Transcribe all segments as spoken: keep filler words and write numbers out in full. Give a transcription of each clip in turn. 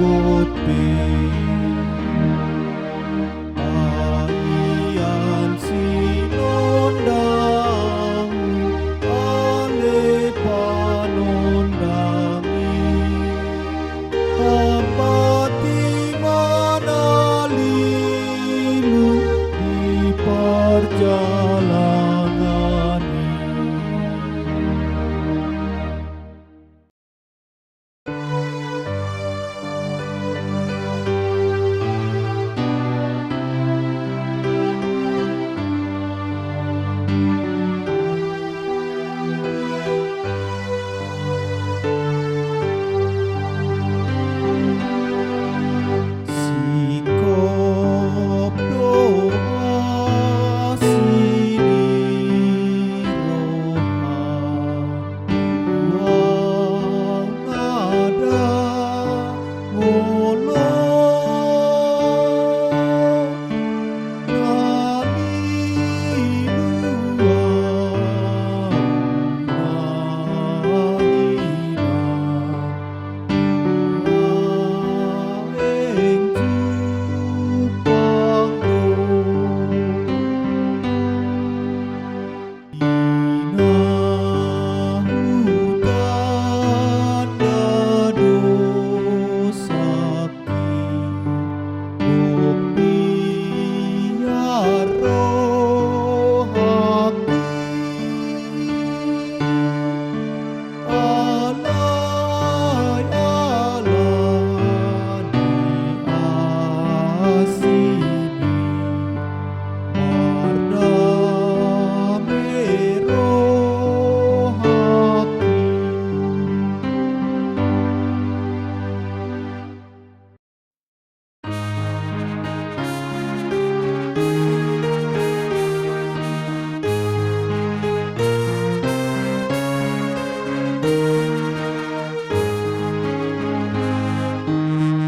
Pe aian sinondang, ale panondang i, ampat i ma na lilu di parjalangan i. Singkop do asi ni roha, uang ada ngolo na lilu, na hina. Alai ala ni asi ni mardame rohangki.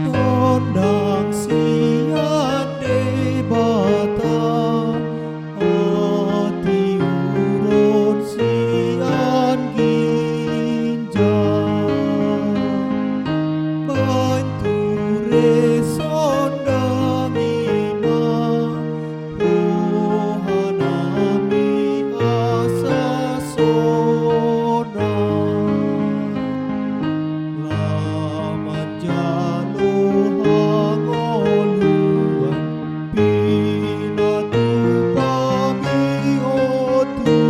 Tondang sian Debata, hatiuron sian ginjang, baen ture sondang i ma rohanami asa sonang. Laho manjalo hangoluan pinatupami, o Tuhan.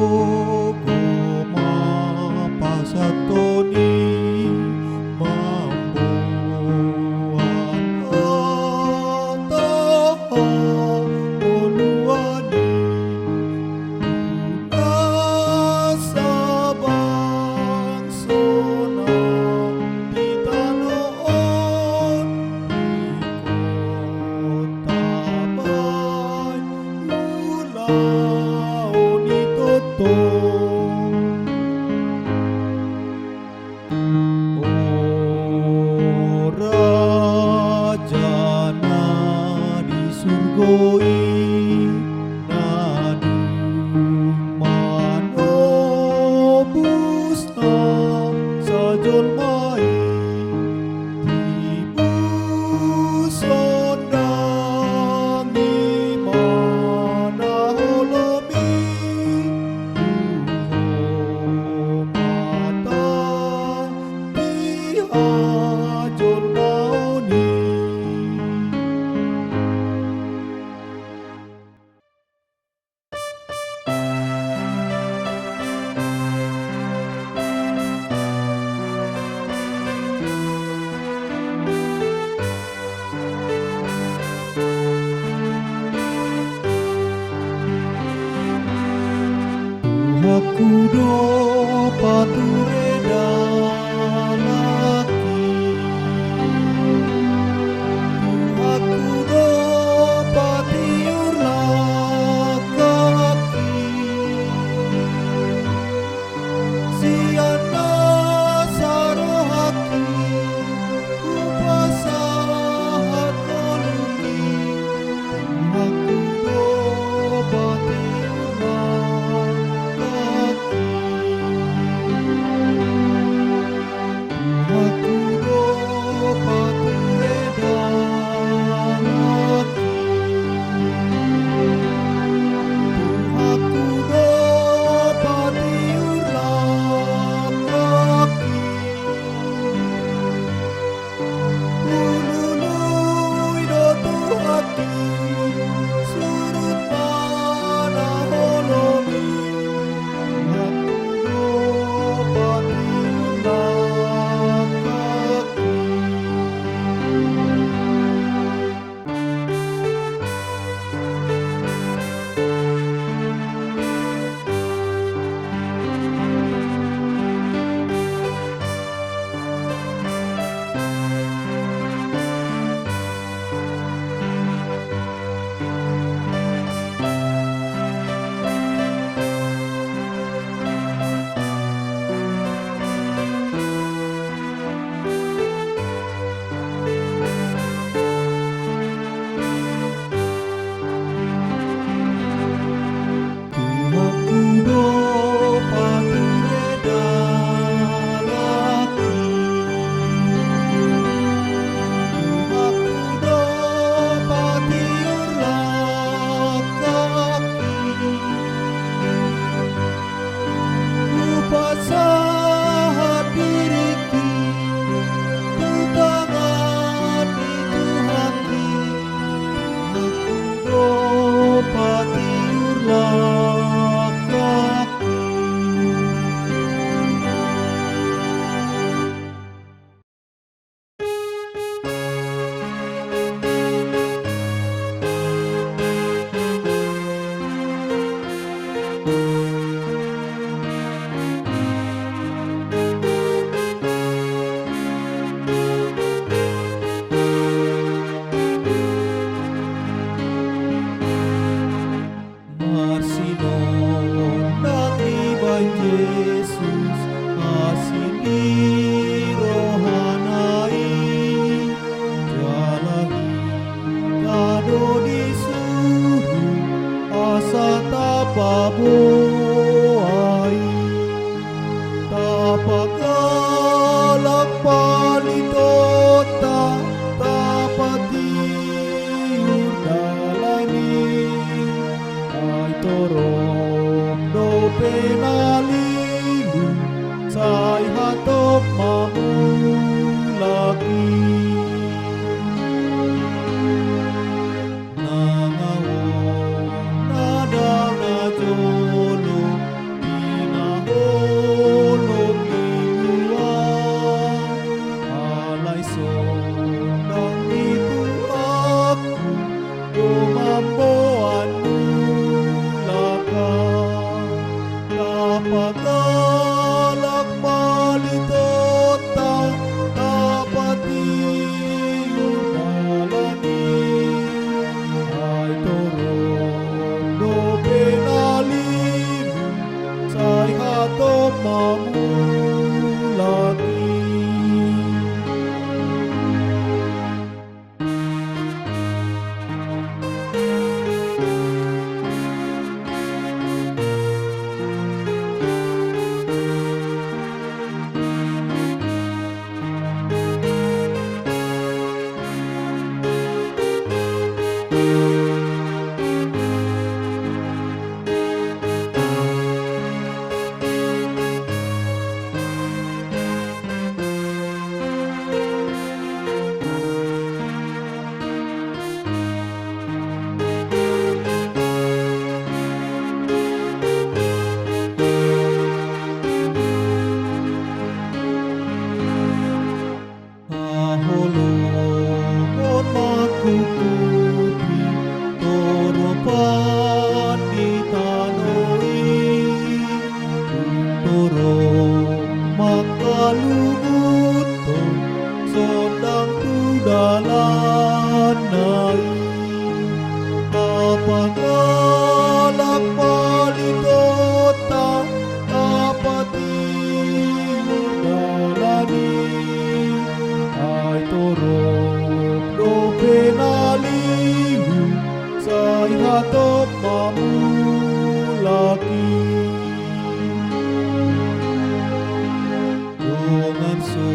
Pagogo ma pasahat ni mamboan hata hangoluan i tu nasa bangso na di tano on, di kota bayu ulaon i tongtong. O Raja na di surgo i, na dung manobus nasa jolma i, tibu sondang i ma na holom i, tu homa ta di hajolmaon i. Rohangku do pature dalanki, Ai tapanggalak palitonta, tapatiur dalan i. Ai torop dope na lilu, sai hatop ma mulak i. Nangawon na dao na jolo, di na holong ni tua, alai sondang ni tuaku, do mamboan mulak. Tapanggalak palitonta, tapatiur dalan i. Ai torop dope na lilu, sai hatop ma mulak i. Haholomon mangkukupi toropan ni tano i, tung torop mangkalungunhon sondang tu dalanna i. Tapanggalak palitonta, tapatiur dalan i. Ai torop dope na lilu, sai hatop ma mulak i. Dongan so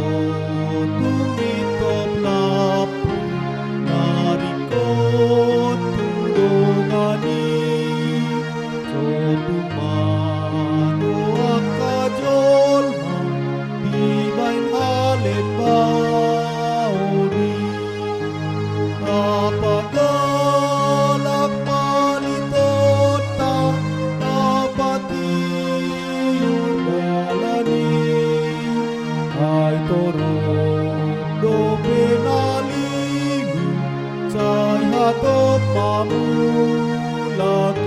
tung nitop lampu na ringkot tu dongan i, so tung mago angka jolma dibaen halembaon i. Tapanggalak palitonta, tapatiur dalan i. Ai torop dope na lilu, sai hatop ma mulak